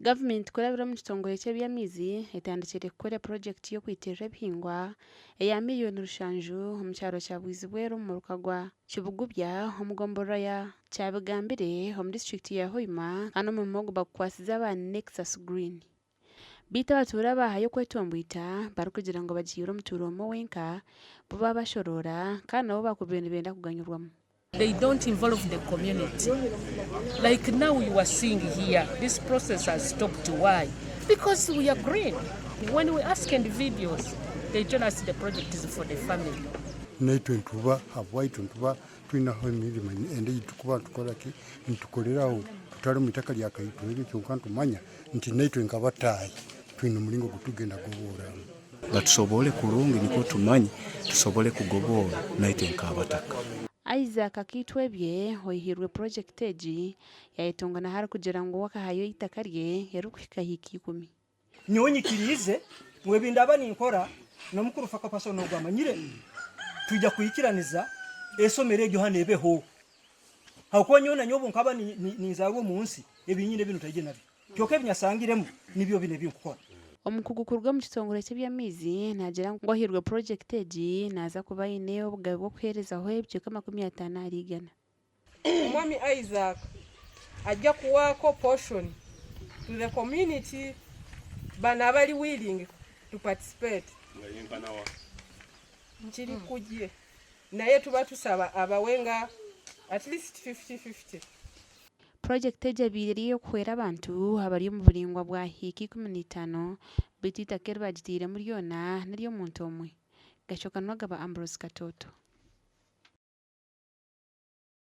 Gavumenti kurabira omu kitongore ky'eby'amaizi etandikire kukora purogyekiti y'okwitirira ebihingwa eya miriyoni rushanju omu kyaro kya Bwizibweru omu muruka gwa Kibugubya omu gomborora ya Kyabigambire omu disiturikiti ya Hoima kandi omurimo ogu bagukwasize aba Nexus Green. Beitu abatuura baahayo okwetomboita barikugira ngu bagihaire omutuura omwe wenka bo baabashoroora kandi nabo baakubaire nibenda kuganyurwamu. They don't involve the community like now you are seeing here this process has stopped why because we are green when we ask individuals they tell us the project is for the family. Naitwe nituba habwaitu nituba twinaho emirimo endi ei turikuba nitukora ki nitukoreraho tutari omu itaka rya kaitu eryo kyonka nitumanya nti naitwe nk'abataahi twine omuringo ogu turikugenda kugoboramu. Batusoboore kurungi nikwo tumanye tusobole kugoboora naitwe nk'abataka. Isaac Akiitwebye oihirwe purogyekiti egi yayetunga nahu arikugira ngu we akahayo eitaka rye erikuhika hiika ikumi. Nyowe nyikiriize ngu ebi ndaaba ninkora n'omukuru Fakapaso n'ogu amanyire, twija kwikiraniza esomero eryo hanu ebeho. Habwokuba nyowe na nyowe obu nkaba ninzaarwa omu nsi, ebi nyine binu ntaije nabyo. Kyonka ebi nyasangiremu nibyo binu ebi nkukora. Omukugu kuruga omu kitongore ky'eby'amaizi naagira ngu ohairwe purogyekiti egi naaza kuba aine obugabe bw'okuheerezaho ebicweka 50 ahari igana. Omwami Isaac ajja kuwaako portion to the community bano abali willing to participate. Kiri kugye naye tuba tusaba abawe nga at least 50 50. Purogyekiti egi ebaire eri ey'okuhwera abantu abari omu buraingwa bwa hiika 15 beitu eitaka eri baagitairemu ryona n'ery'omuntu omwe. Gashooka Nuwagaba Ambrose Katoto.